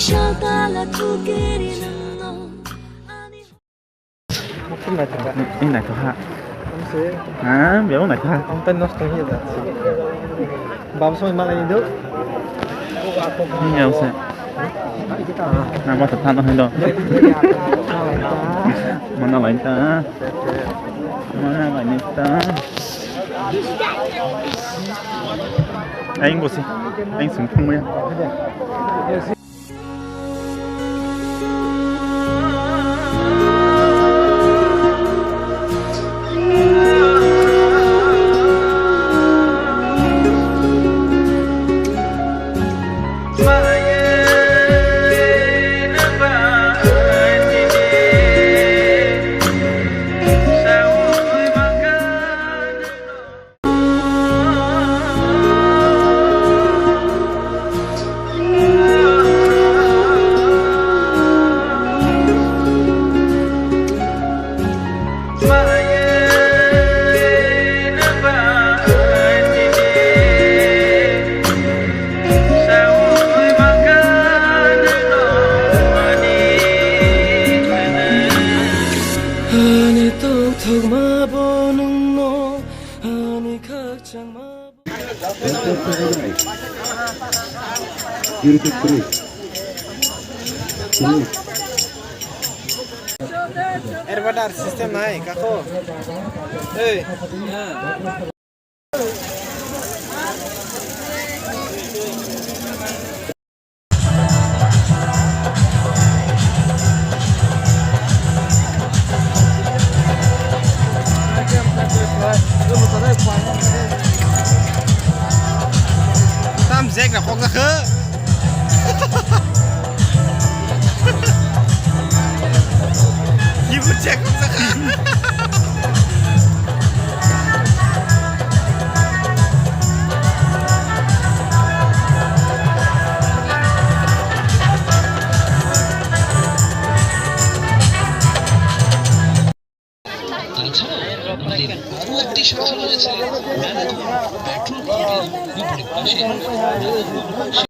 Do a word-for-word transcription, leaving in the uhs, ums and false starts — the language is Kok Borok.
Ini naithoha. Ha, bebak naithoha. Ang tei nosto hiya da. Baba soi malai do. Ini ya usa. Na mata thana hai do. Mana lain ta. Mana lain ta. Aing bosi. Aing sung thung ya. Ani tongthokma bo nwngno, ani khakchangma bo. Air radar system nai, kako. Ei. Tam jack na kok jakha. Ibu cek. তাছাড়াও আমাদের আরও একটি শাখা রয়েছে marathon petrol পাম্পের বিপরীত পাশে।